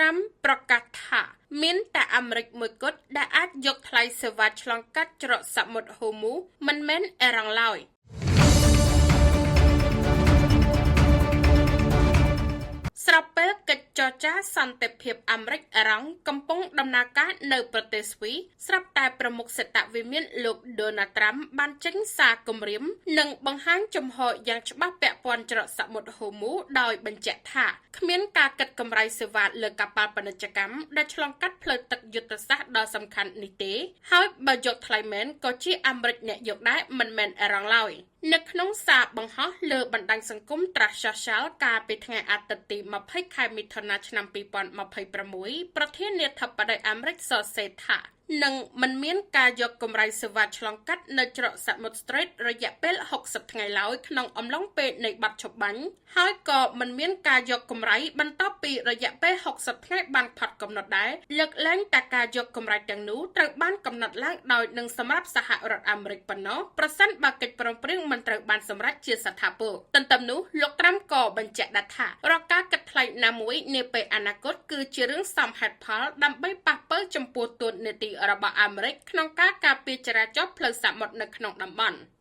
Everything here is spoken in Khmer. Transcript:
ត្រាំប្រកាសថាមានតែអាមេរិកមួយគត់ដែលអាចយកថ្លៃសេវាឆ្លងកាត់ច្រកសមុទ្រហូមូមិនមែនអ៊ីរ៉ង់ឡើយ។ ស្របពេលកិច្ចចរចាសន្តិភាពអាមេរិក-អ៊ីរ៉ង់កំពុងដំណើរការនៅប្រទេសស្វីស ស្រាប់តែប្រមុខសេតវិមានលោក ដូណាល់ ត្រាំ បានចេញសារគំរាម និងបង្ហាញជំហរយ៉ាងច្បាស់ពាក់ព័ន្ធច្រកសមុទ្រហូមូ ដោយបញ្ជាក់ថាគ្មានការគិតកម្រៃសេវាលើកប៉ាល់ពាណិជ្ជកម្មដែលឆ្លងកាត់ផ្លូវទឹកយុទ្ធសាស្ត្រដ៏សំខាន់នេះទេ ហើយបើយកថ្លៃមែនក៏ជាអាមេរិកអ្នកយកដែរមិនមែនអ៊ីរ៉ង់ឡើយ។ នៅក្នុងសារបង្ហោះលើបណ្ដាញសង្គម Truth Social កាលពីថ្ងៃអាទិត្យទី20ខែមិថុនាឆ្នាំ2026ប្រធានាធិបតីអាមេរិកសរសេរថានឹងមិនមានការយកកម្រៃសេវាឆ្លងកាត់នៅច្រកសមុទ្រ Strait រយៈពេល60ថ្ងៃឡើយក្នុងអំឡុងពេលនៃបទឈប់បាញ់ ហើយក៏មិនមានការយកកម្រៃបន្ទាប់ពីរយៈពេល60ថ្ងៃបានផុតកំណត់ដែរ លើកលែងតែការយកកម្រៃទាំងនោះត្រូវបានកំណត់ឡើងដោយនឹងសម្រាប់សហរដ្ឋអាមេរិកប៉ុណ្ណោះ ប្រសិនបើកិច្ចព្រមព្រៀងមិនត្រូវបានសម្រេចជាស្ថាពរ។ ទន្ទឹមនោះលោកត្រាំក៏បញ្ជាក់ដែរថារាល់ការគិតថ្លៃណាមួយនាពេលអនាគតគឺជារឿងសមហេតុផលដើម្បីប៉ះប៉ូវចំពោះតួនាទីរបស់អាមេរិកក្នុងការការពារចរាចរណ៍ផ្លូវសមុទ្រនៅក្នុងតំបន់។